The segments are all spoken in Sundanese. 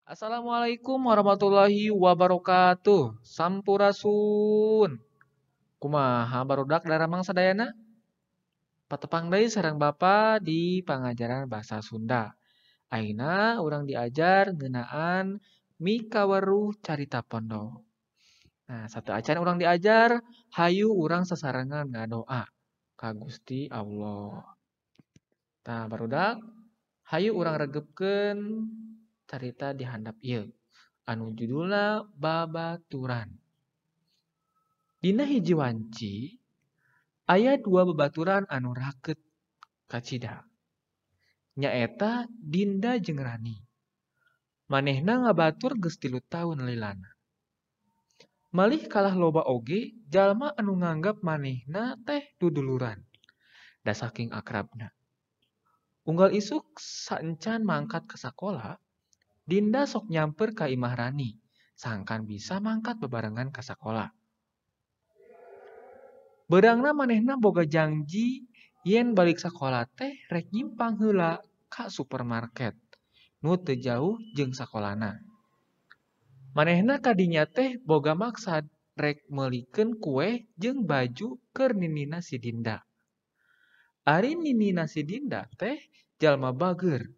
Assalamualaikum warahmatullahi wabarakatuh. Sampurasun. Kumaha barudak daramang sadayana? Patepang deui sareng Bapa di pangajaran bahasa Sunda. Ayeuna urang diajar ngeunaan mikaweruh carita pondok. Nah, sateuacan urang diajar, hayu urang sasarengan ngadoa ka Gusti Allah. Tah barudak, hayu urang regepkeun carita di handap ieu anu judulna Babaturan. Dina hiji wanci aya dua babaturan anu raket kacida. Nyaeta Dinda jeung Rani. Manehna ngabatur geus 3 taun lilana. Malih kalah loba oge jalma anu nganggap manehna teh duduluran. Da saking akrabna. Unggal isuk saencan mangkat ka sakola, Dinda sok nyamper ka imah Rani, sangkan bisa mangkat bebarengan ka sakola. Beurangna manehna boga jangji yen balik sakola teh rek nyimpang heula ka supermarket nu teu jauh jeung sakolana. Manehna kadinya teh boga maksad rek meulikeun kue jeung baju keur ninina si Dinda. Ari ninina si Dinda teh jalma bageur.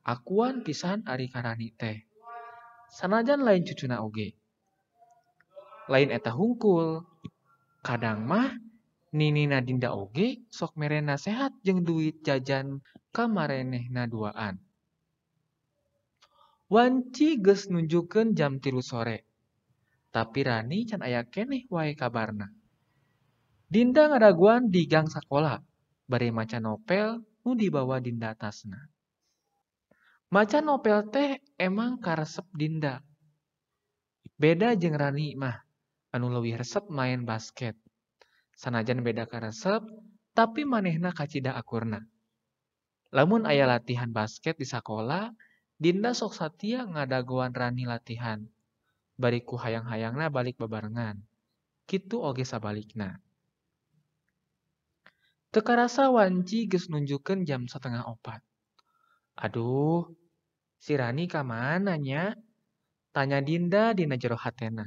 Akuan pisan ari ka Rani teh. Sanajan lain cucuna oge. Lain eta hungkul. Kadang mah ninina Dinda oge sok mere nasehat jeung duit jajan ka marenehna duaan. Wanci geus nunjukeun jam 3 sore. Tapi Rani can aya keneh wae kabarna. Dinda ngadaguan di gang sakola bari maca novel nu dibawa Dinda tasna. Maca novel teh emang karesep Dinda. Beda jeung Rani mah anu leuwih resep main basket. Sanajan beda karesep, tapi manehna kacida akurna. Lamun aya latihan basket di sakola, Dinda sok satia ngadagoan Rani latihan. Bari ku hayang-hayangna balik babarengan. Kitu oge sabalikna. Teu karasa wanci geus nunjukeun jam 3:30. Aduh, si Rani ka mana nya? Tanya Dinda dina jero hatena.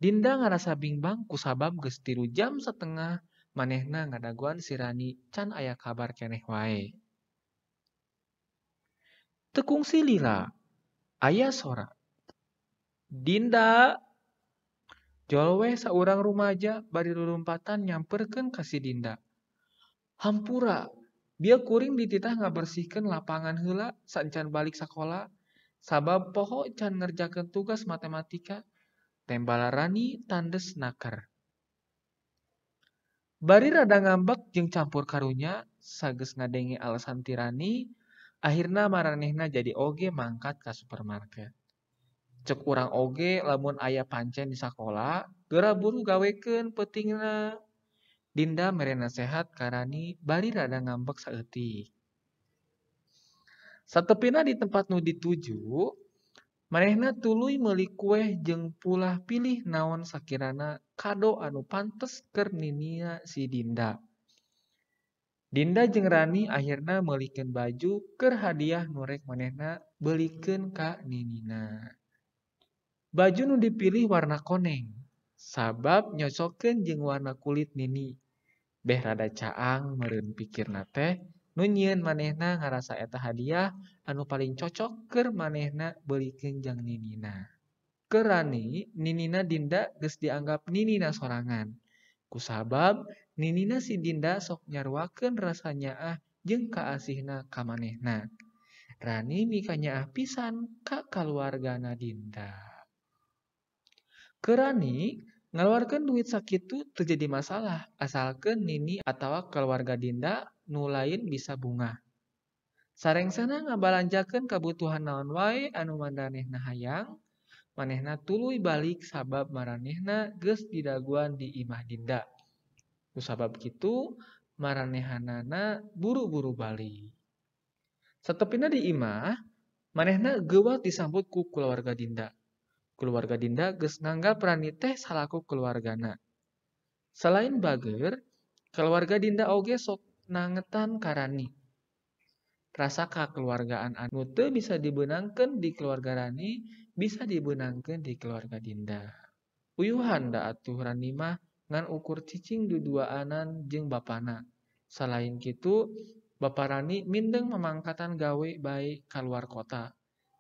Dinda ngarasa bingbang kusabab geus 3 jam setengah manehna ngadagoan si Rani can aya kabar keneh wae. Teu kungsi lila, aya sora. Dinda! Jol weh saurang rumaja bari lulumpatan nyamperkeun ka si Dinda. Hampura! Bieu kuring dititah ngabersihkeun lapangan heula saencan balik sakola, sabab poho can ngerjakeun tugas matematika, tembala Rani tandes naker. Bari rada ngambek jeung campur karunya, sageus ngadenge alasan ti Rani, akhirna maranehna jadi oge mangkat ka supermarket. Cek urang oge lamun aya pancen di sakola, geura buru gawekeun peutingna. Dinda mere nasehat ka Rani bari rada ngambek saeutik. Satepina di tempat nu dituju, manehna tuluy meuli kueh jeung pulah pilih naon sakirana kado anu pantes keur ninina si Dinda. Dinda jeung Rani akhirna meulikeun baju keur hadiah nu rek manehna beulikeun ka ninina. Baju nu dipilih warna koneng, sabab nyocokeun jeung warna kulit nini. Beh rada caang meureun pikirna teh, nu nyieun manehna ngarasa eta hadiah anu paling cocok keur manehna beulikeun jang ninina. Keur Rani, ninina Dinda geus dianggap ninina sorangan. Kusabab ninina si Dinda sok nyaruakeun rasa nyaah jeung kaasihna ka manehna. Rani mikanyaah pisan ka kaluargana Dinda. Keur Rani, ngaluarkeun duit sakitu teu jadi masalah asalkeun nini atawa kaluarga Dinda nu lain bisa bungah. Sarengsana ngabalanjakeun kabutuhan naon wae anu maranehna hayang, manehna tuluy balik sabab maranehna geus didaguan di imah Dinda. Kusabab kitu maranehanana buru-buru balik. Satepina di imah, manehna geuwat disambut ku kulawarga Dinda. Keluarga Dinda geus nganggap Rani teh salaku keluargana. Selain bager, keluarga Dinda oge sok nangetan ka Rani. Rasa kakeluargaan anu teu bisa dibeunangkeun di keluarga Rani bisa dibeunangkeun di keluarga Dinda. Uyuhan da atuh Rani mah ngan ukur cicing duduaanan jeung bapana. Salain kitu, Bapa Rani mindeng mamangkatan gawe bae kaluar kota.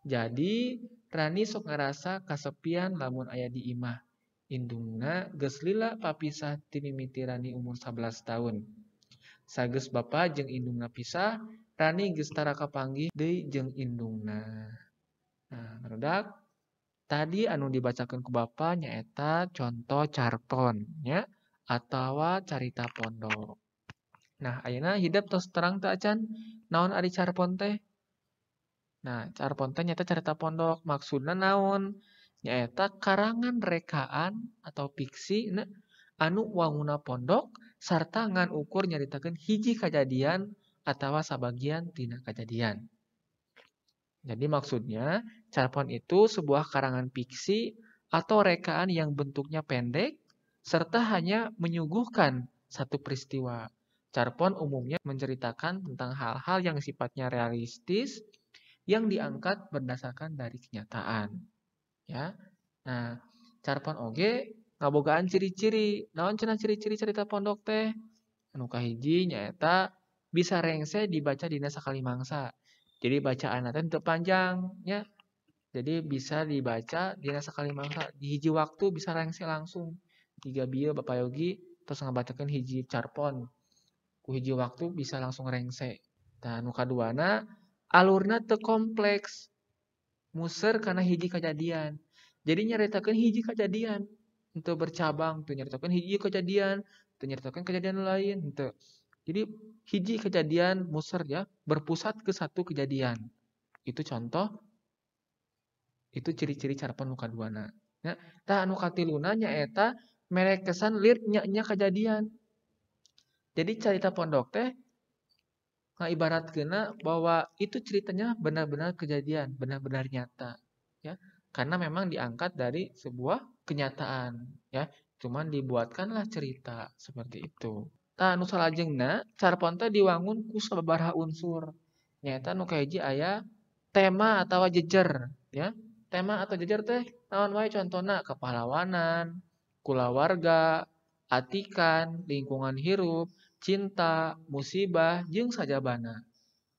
Jadi Rani sok ngarasa kasepian lamun aya di imah. Indungna geus lila papisah ti mimiti Rani umur 11 taun. Sageus bapa jeung indungna pisah, Rani geus tara kapanggih deui jeung indungna. Nah, barudak, tadi anu dibacakeun ku bapa nyaeta conto carpon nya atawa carita pondok. Nah, ayeuna hidep tos terang teu acan naon ari carpon teh? Nah, carpon teh nyaeta carita pondok. Maksudna naon? Nyaeta karangan rekaan atau fiksi na, anu wanguna pondok sarta ngan ukur nyaritakeun hiji kajadian atawa sabagian tina kajadian. Jadi maksudnya carpon itu sebuah karangan fiksi atau rekaan yang bentuknya pendek serta hanya menyuguhkan satu peristiwa. Carpon umumnya menceritakan tentang hal-hal yang sifatnya realistis yang diangkat berdasarkan dari kenyataan. Ya. Nah, carpon oge ngabogaan ciri-ciri. Naon cenah ciri-ciri cerita pondok teh? Anu kahiji nyaeta bisa rengse dibaca dina sakali mangsa. Jadi bacaanna teh teu panjang nya. Jadi bisa dibaca dina sakali mangsa, di hiji waktu bisa rengse langsung. Tiga bieu Bapak Yogi terus ngabacakeun hiji carpon. Ku hiji waktu bisa langsung rengse. Tah nu kaduana alurna teu kompleks. Muser karena hiji kejadian. Jadi nyaritakeun hiji kejadian, henteu bercabang, teu nyaritakeun hiji kejadian, teu nyaritakeun kejadian lain, henteu. Jadi hiji kejadian muser ya, berpusat ke satu kejadian. Itu contoh, itu ciri-ciri carpon nu kaduana. Ya, tah anu katiluna nyaeta mere kesan lir nya-nya kejadian. Jadi carita pondok teh ngaibaratkeunna bahwa itu ceritanya benar-benar kejadian, benar-benar nyata, ya. Karena memang diangkat dari sebuah kenyataan, ya. Cuman dibuatkanlah cerita seperti itu. Tah anu salajengna carpon teh diwangun ku sababaraha unsur. Nyaeta nu kahiji aya tema atawa jejer, ya. Tema atau jejer teh naon wae contona kepahlawanan, kulawarga, atikan, lingkungan hirup, cinta, musibah, jeung sajabana.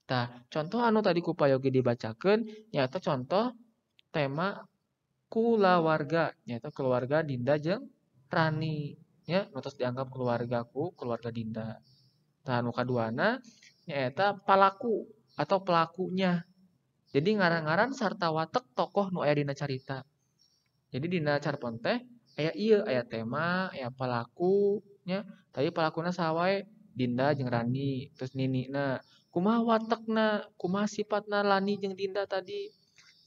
Tah, contoh anu tadi ku Pak Yogi dibacakeun nyaeta contoh tema kulawarga, nyaeta keluarga Dinda jeung Rani, ya, nu tos dianggap keluargaku, keluarga Dinda. Tah, anu kaduana nyaeta palaku atau pelakunya. Jadi ngaran-ngaran sarta watek tokoh nu aya dina carita. Jadi dina carpon teh aya ieu, aya tema, aya pelaku nya. Tadi palakuna saha wae? Dinda jeung Rani, terus ninina. Kumaha watekna, kumaha sifatna Rani jeung Dinda tadi?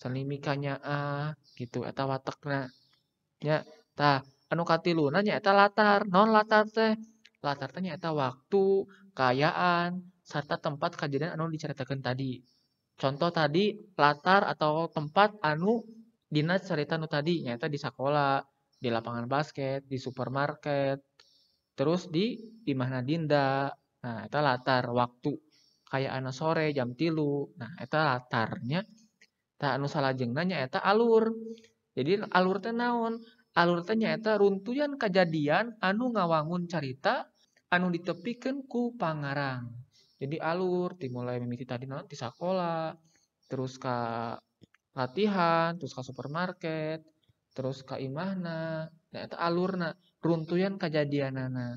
Saling mikanyaah gitu eta watekna. Nya, tah anu katiluna nyaeta latar. Naon latar teh? Latar teh nyaeta waktu, kaayaan, sarta tempat kajadian anu dicaritakeun tadi. Contoh tadi latar atau tempat anu dina carita nu tadi nyaeta di sakola, di lapangan basket, di supermarket, terus di imahna Dinda. Nah, eta latar waktu kayaanna sore jam 3. Nah, eta latarnya. Tah anu salajengna nyaeta alur. Jadi alur teh naon? Alur teh nyaeta runtuyan kajadian anu ngawangun carita anu ditepikeun ku pangarang. Jadi alur dimulai mimiti tadi naon ti sakola, terus ka latihan, terus ka supermarket, terus ka imahna. Nah, eta alurna, runtuyan kajadianana.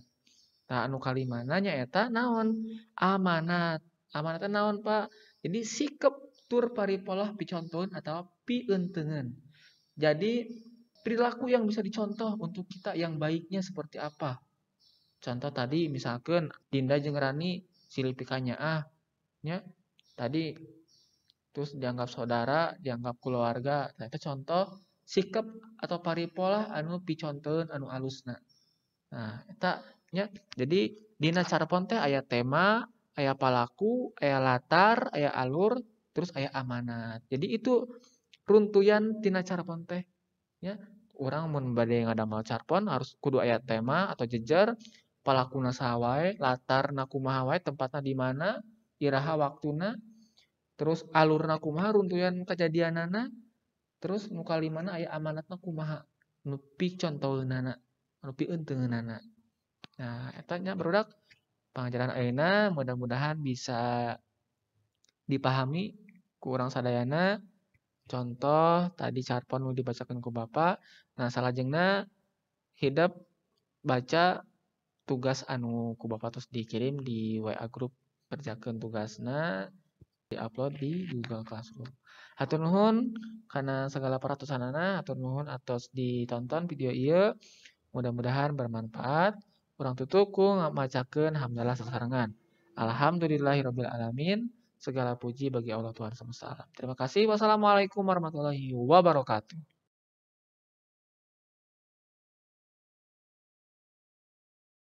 Tah anu kalimana nyaeta naon? Amanat. Amanat teh naon, Pak? Jadi sikep tur paripolah picontoheun atawa pientengeun. Jadi perilaku yang bisa dicontoh untuk kita yang baiknya seperti apa. Contoh tadi misalkan Dinda jeung Rani silih pikanyaah nya tadi terus dianggap saudara, dianggap keluarga. Nah, itu contoh sikap atau paripolah anu picontoheun anu alusna. Nah, eta nya. Jadi dina carpon teh aya tema, aya palaku, aya latar, aya alur, terus aya amanat. Jadi itu runtuyan tina carpon teh nya. Urang mun bade ngadamel carpon harus kudu aya tema atau jejer, palakuna saha wae, latarna kumaha wae, tempatna di mana, iraha waktuna, Terus alurna kumaha runtuyan kajadianana, terus nu kalimana aya amanatna kumaha nu picontoeunana, nu pieunteuneunana. Nah, eta nya barudak pangajaran ayeuna mudah-mudahan bisa dipahami ku urang sadayana. Contoh tadi carpon nu dibacakeun ku Bapak. Nah, salajengna hidep baca tugas anu ku Bapak terus dikirim di WA grup, kerjakeun tugasna, diupload di Google Classroom. Hatur nuhun kana segala perhatosanana, hatur nuhun atos ditonton video ieu. Mudah-mudahan bermanfaat. Urang tutup ku macakeun hamdalah sasarengan. Alhamdulillahirabbil alamin. Segala puji bagi Allah Tuhan semesta alam. Terima kasih. Wassalamualaikum warahmatullahi wabarakatuh.